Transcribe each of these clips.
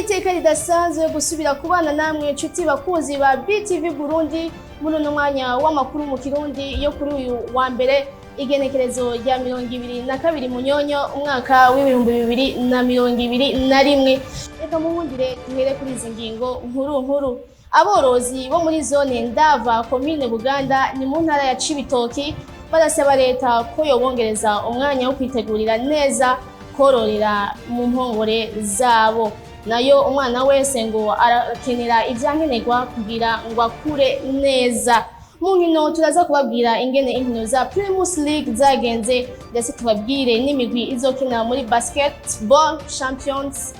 N'iteka ridasanzwe gusubira kubana namwe, inshuti bakunzi ba BTV Burundi, muri uno mwanya w'amakuru mu Kirundi yo kuri uyu wa mbere, igenekerezo rya 22 Munyonyo, umwaka w'2021. Reka munkundire duhere kuri izi ngingo nkuru nkuru. Aborozi bo muri zone Ndava, komine Buganda, ni mu ntara ya Cibitoki, barasaba leta ko yobongereza umwanya wo kwitegurira neza kororera mu mpongore zabo. Nayo umwana wese ngo arakenera ivyankenerwa kugira ngo akure neza. Mu nkino turaza kubabwira ingene inkino za Primus League zagenze, ndetse tubabwire n'imigwi izokina muri Basketball Champions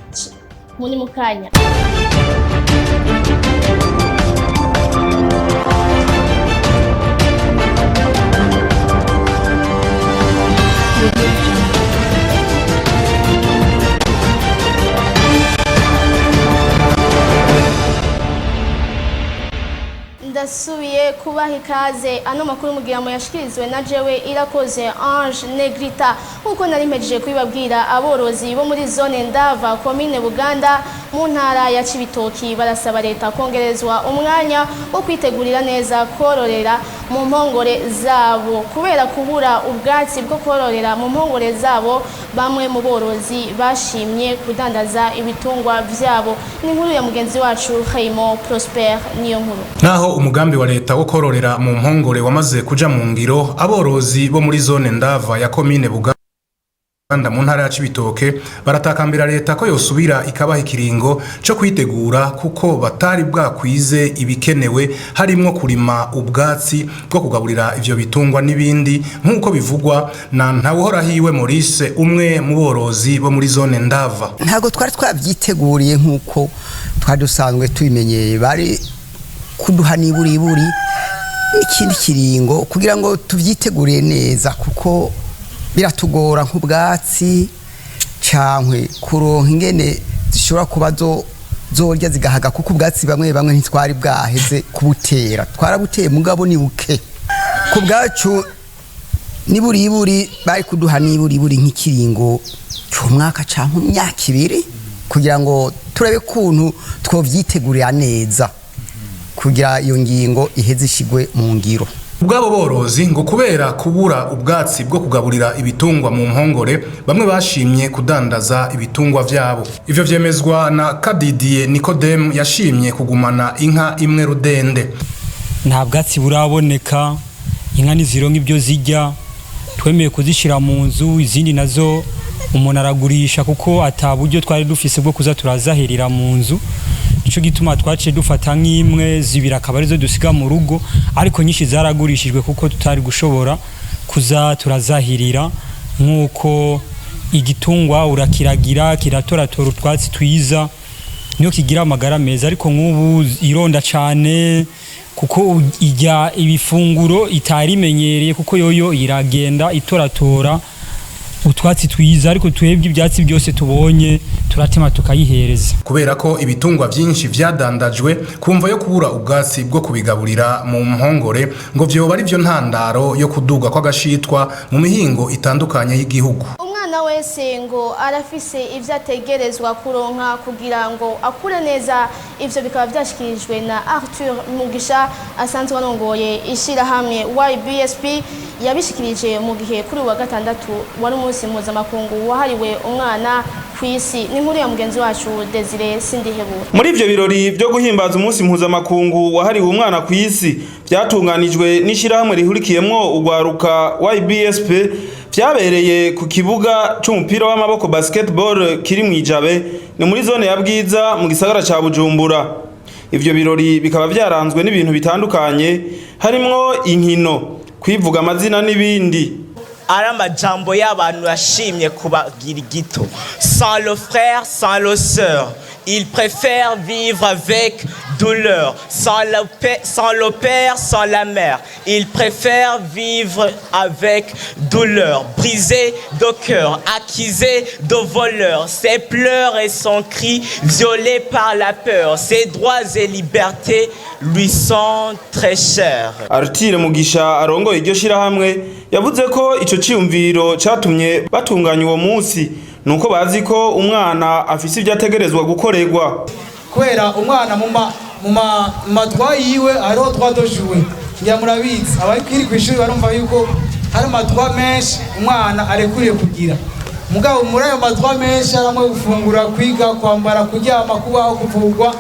muri mukanya. Ndasubiye kubaha ikaze. Ano makuru mugira ngo yashikirizwe na jewe Irakoze Ange Negrita. Nkuko nari mpejeje kubibabwira, aborozi bo muri zone Ndava, komine Buganda, mu ntara ya Cibitoki, barasaba leta kongerezwa umwanya wo kwitegurira neza kororera mu mpongore zabo. Kubera kubura ubwatsi bwo kororera mu mpongore zabo, bamwe mu borozi bashimye kudandaza ibitungwa vyabo. Ni inkuru ya mugenzi wacu Raymond Prosper niyo nkuru. Naho umugambi wa leta wo kororera mu mpongore wamaze kuja mu ngiro, aborozi bo muri zone Ndava ya komine Buganda mu ntara ya Cibitoke baratakambira leta ko yosubira ikabaha ikiringo co kwitegura, kuko batari bwakwize ibikenewe, harimwo kurima ubwatsi bwo kugaburira ivyo bitungwa n'ibindi, nk'uko bivugwa na Ntawuhorahiwe Maurice, umwe mu borozi bo muri zone Ndava. Ntabwo twari twabyiteguriye nk'uko twari dusanzwe tubimenyeye. Bari kuduha niburiburi n'ikindi kiringo kugira ngo tubyitegure neza, kuko biratugora nk'ubwatsi cyangwa kuronka ingene zishobora kuba zo zorya zigahaga, kuko ubwatsi bamwe bamwe ntitwari bwaheze kubutera. Twarabuteye mugabo ni buke. Ku bwacu niburiburi bari kuduha niburiburi nk'ikiringo cy'umwaka cyangwa imyaka 2 kugira ngo turabe kuntu twovyitegurira neza kugira iyo ngingo iheze ishigwe mu ngiro. Ubwabo borozi ngo kubera kubura ubwatsi bwo kugaburira ibitungwa mu mpongore, bamwe bashimye kudandaza ibitungwa vyabo. Ivyo vyemezwa na Kadidiye Nikodemu, yashimye kugumana inka imwe rudende. Nta bwatsi buraboneka, inka ntizironka ibyo zirya. Twemeye kuzishyira mu nzu, izindi nazo umuntu aragurisha, kuko ata buryo twari dufise bwo kuza turazahirira mu nzu. Nico gituma twaciye dufata nk'imwe, zibiri, akaba arizo dusiga mu rugo, ariko nyinshi zaragurishijwe kuko tutari gushobora kuza turazahirira. Nk'uko igitungwa urakiragira kiratoratora utwatsi twiza, niyo kigira amagara meza, ariko nk'ubu ironda cyane kuko ijya ibifunguro itari imenyereye, kuko yoyo iragenda itoratora utwatsi twiza, ariko twebwe ibyatsi byose tubonye turatema tukayihereza. Kubera ko ibitungwa vyinshi vyadandajwe kumva yo kubura ubwatsi bwo kubigaburira mu mpongore, ngo vyoba ari vyo ntandaro yo kuduga kw'agashitwa mu mihingo itandukanye y'igihugu. Umwana wese ngo arafise ivyo ategerezwa kuronka kugira ngo akure neza. Ivyo bikaba vyashikirijwe na Arthur Mugisha, asanzwe arongoye ishirahamwe YBSP. Yabishikirije mu gihe kuri uwa gatandatu wari umunsi mpuzamakungu wahariwe umwana ku isi. Ni inkuru ya mugenzi wacu Desire Sindihebura. Muri ivyo birori vyo guhimbaza umunsi mpuzamakungu wahariwe umwana ku isi, vyatunganijwe n'ishirahamwe rihurikiyemwo urwaruka YBSP, vyabereye ku kibuga c'umupira w'amaboko basketball kiri mw'ijabe, ni muri zone ya Bwiza mu gisagara ca Bujumbura. Ivyo birori bikaba vyaranzwe n'ibintu bitandukanye, harimwo inkino, kwivuga amazina n'ibindi. Ari amajambo y'abantu yashimye kubagira igito. Sans le frère, sans le sœur, il préfère vivre avec douleur. Sans le père, sans la mère, il préfère vivre avec douleur. Brisé de cœur, accusé de voleur, ses pleurs et son cri violés par la peur, ses droits et libertés lui sont très chers. Arthur Mugisha arongoye iryo shirahamwe yavuze ko ico ciyumviro catumye batunganya uwo munsi Nuko bazi ko umwana afise ivyo ategerezwa gukorerwa. Kubera umwana mu ma droits yiwe hariho droit de jouer. Ngira murabizi, abakiri ku ishuri barumva yuko hari ama droits menshi umwana arekuriye kugira. Mugabo muri ayo ma droits menshi haramwo gufungura, kwiga, kwambara, kuryama, kubaho, kuvurwa,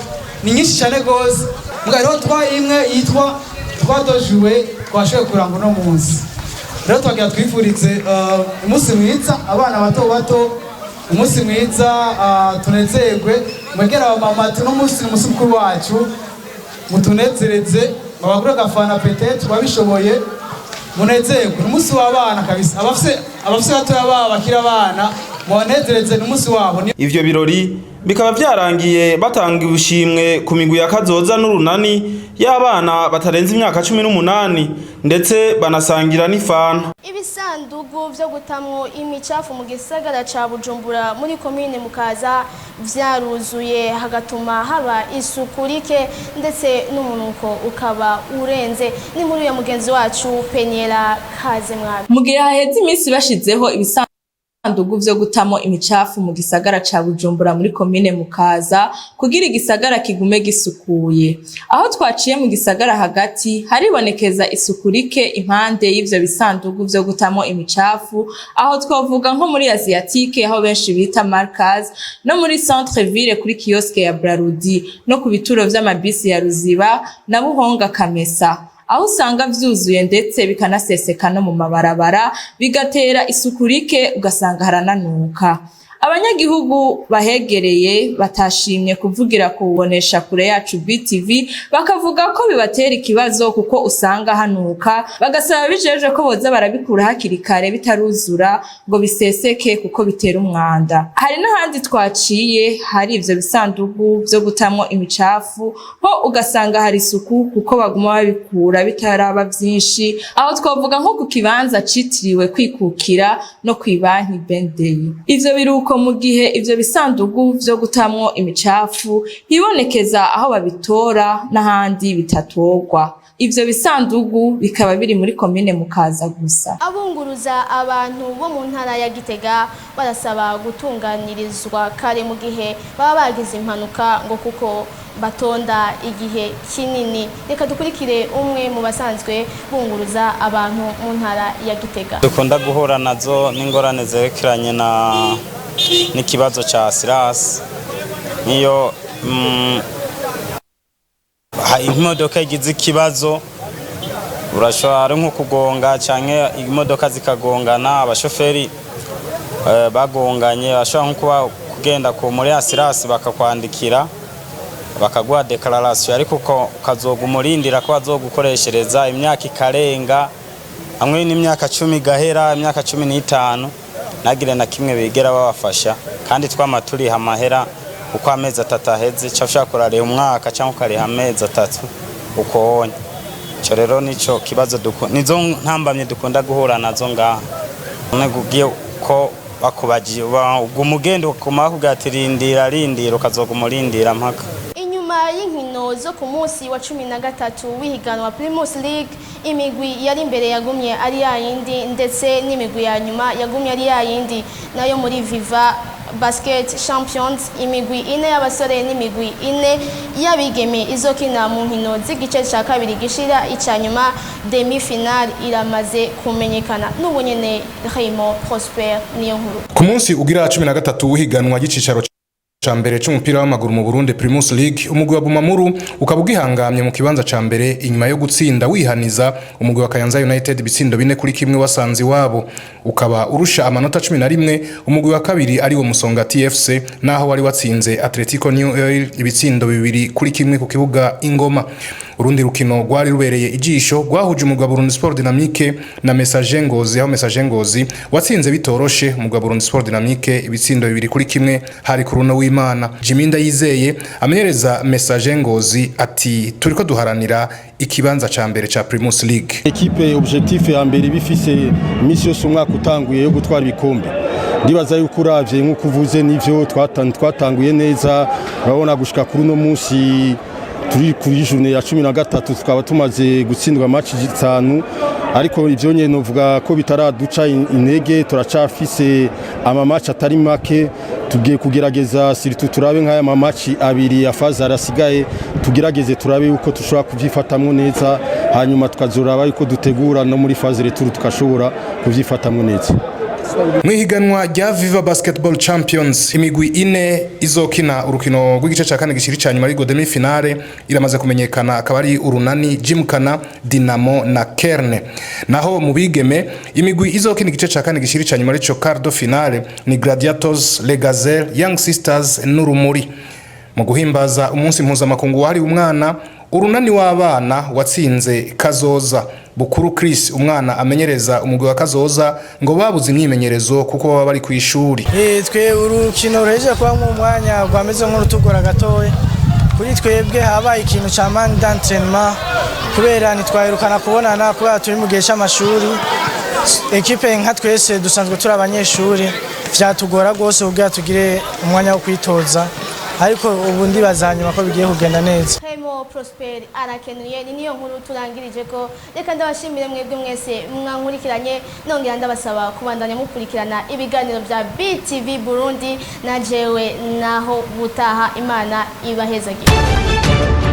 ni nyinshi cyane rwose. Mugabo hariho droit imwe yitwa droit de jouer twashoboye kuranga uno munsi. Rero twagira twifurize umunsi mwiza abana bato bato, umunsi mwiza, tunezerwe. Mwegera abamama ati uno munsi ni umunsi mukuru wacu, mutunezereze, babagure agafana peut-être babishoboye, munezerwe. Ni umunsi w'abana kabisa. Abafise batoya babo bakiri abana, mubanezereze, ni umunsi wabo. Ivyo birori bikaba vyarangiye batanga ubushimwe ku migwi ya Kazoza n'Urunani y'abana batarenze imyaka 18, ndetse banasangira n'ifana. Ibisandugu vyo gutamwo imicafu mu gisagara ca Bujumbura muri komine Mukaza vyaruzuye, hagatuma haba isuku rike, ndetse n'umunuko ukaba urenze. Ni nkuru ya mugenzi wacu Peniela Kazemwabi. Mu gihe haheze iminsi bashizeho ibisandugu vyo gutamo imicafu mu gisagara ca Bujumbura muri komine Mukaza kugira igisagara kigume gisukuye, aho twaciye mu gisagara hagati haribonekeza isuku rike impande y'ivyo bisandugu vyo gutamo imicafu. Aho twavuga nko muri Asiatique, aho benshi bita Markaz, no muri centre ville kuri kiosque ya Brarudi, no ku bituro vy'amabisi ya Ruziba na Buhonga Kamesa, aho usanga vyuzuye ndetse bikanaseseka no mu mabarabara, bigatera isuku rike, ugasanga harananuka. Abanyagihugu bahegereye batashimye kuvugira ku bubonesha kure yacu BTV bakavuga ko bibatera ikibazo kuko usanga hanuka, bagasaba bijeje ko boza barabikura hakiri kare bitaruzura ngo biseseke, kuko bitera umwanda. Hari n'ahandi twaciye hari ivyo bisandugu vyo gutamwo imicafu, ho ugasanga hari isuku kuko baguma babikura bitaraba vyinshi. Aho twavuga nko ku kibanza citiriwe Kwikukira no kw'ibanki Bendeyi. Ivyo biruko mu gihe ivyo bisandugu vyo gutamwo imicafu hibonekeza aho babitora n'ahandi bitatorwa. Ivyo bisandugu bikaba biri muri komine Mukaza gusa. Abunguruza abantu bo mu ntara ya Gitega barasaba gutunganirizwa kare mu gihe baba bagize impanuka, ngo kuko batonda igihe kinini. Reka dukurikire umwe mu basanzwe bunguruza abantu mu ntara ya Gitega. Dukunda guhura nazo n'ingorane zerekeranye na n'ikibazo ca assurance. Niyo imodoka igize ikibazo, urashobora nko kugonga canke imodoka zikagongana, abashoferi bagonganye, bashobora nko kuba kugenda ku muri assurance bakakwandikira, bakaguha déclaration, ariko ukazoguma urindira ko bazogukoreshereza, imyaka ikarenga, hamwe n'imyaka 10 igahera, imyaka 15, ntagire na kimwe bigera babafasha. Kandi twama turiha amahera uko amezi 3 aheze, ca ushaka kurariha umwaka cyangwa ukariha amezi 3 uko wonye. Ico rero nico kibazo, nizo ntambamye dukunda guhura nazo ngaha. None ugiye ko bakubagiye, uguma ugenda, ukuma bakubwira ati rindira, rindira, ukazoguma urindira mpaka. Inyuma y'inkino zo ku munsi wa 13 w'ihiganwa Primus League, imigwi yari imbere yagumye ari yayindi, ndetse n'imigwi ya nyuma yagumye ari yayindi. Nayo muri Viva Basket Champions, imigwi ine y'abasore n'imigwi ine y'abigeme izokina mu nkino z'igice cya kabiri gishira icya nyuma, demi finale, iramaze kumenyekana. N'ubu nyene Raymond Prosper niyo nkuru. Ku munsi ugira 13 w'ihiganwa ry'icicaro ca mbere c'umupira w'amaguru mu Burundi, Primus League, umugwi wa Bumamuru ukaba ugihangamye mu kibanza ca mbere inyuma yo gutsinda wihaniza umugwi wa Kayanza United ibitsindo 4-1 wasanze iwabo. Ukaba urusha amanota 11 umugwi wa kabiri ari wo Musonga TFC, naho wari watsinze Atletico New Oil ibitsindo 2-1 ku kibuga Ingoma. Urundi rukino rwari rubereye ijisho rwahuje umugwi wa Burundi Sport Dynamique na Messager Ngozi, aho Messager Ngozi watsinze bitoroshe umugwi wa Burundi Sport Dynamique ibitsindo 2-1, hari ku runo w'Imana. Jimmy Ndayizeye amenyereza Messager Ngozi ati: "Turiko duharanira ikibanza ca mbere ca Primus League." Équipe, objectif ya mbere bifise iminsi yose umwaka utanguye yo gutwara ibikombe. Ndibaza yuko uravye nk'uko uvuze nivyo, twatanguye neza. Urabona gushika kuri uno munsi turi kuri journée ya 13, tukaba tumaze gutsindwa match zitanu. Ariko ivyo nyene novuga ko bitaraduca intege, turacafise ama match atari make. Tugiye kugerageza, surtout turabe nk'aya ma match abiri ya phase arasigaye, tugerageze turabe yuko tushobora kuvyifatamwo neza, hanyuma tukazoraba yuko dutegura no muri phase retour tukashobora kuvyifatamwo neza. Mu ihiganwa rya Viva Basketball Champions, imigwi ine izokina urukino rw'igice cya kane gishiri cya nyuma, ariko demi finale, iramaze kumenyekana, akaba ari Urunani, Gymkhana, Dinamo na Kerne. Naho mu bigeme, imigwi izokina igice cya kane gishiri cya nyuma, arico quart de finale, ni Gladiators, Les Gazelles, Young Sisters n'Urumuri. Mu guhimbaza umunsi mpuzamakungu wahariwe umwana, Urunani w'abana watsinze Kazoza. Bukuru Chris, umwana amenyereza umugwi wa Kazoza, ngo babuze imyimenyerezo kuko baba bari ku ishuri. Twe urukino ruhejeje kubamwo umwanya rwameze nk'urutugora gatoya kuri twebwe. Habaye ikintu ca manque d'entraînement kubera ntitwaherukana kubonana, kubera turi mu gihe c'amashuri. Équipe nka twese dusanzwe turi abanyeshuri, vyatugora rwose kugira tugire umwanya wo kwitoza, ariko ubu ndibaza hanyuma ko bigiye kugenda neza. Hemo Prosper arakenuye. Ni niyo nkuru turangirije ko. Reka ndabashimire mwebwe mwese mwankurikiranye, nongera ndabasaba kubandanya mukurikirana ibiganiro bya BTV Burundi. Na jewe naho butaha, Imana ibahezagiye.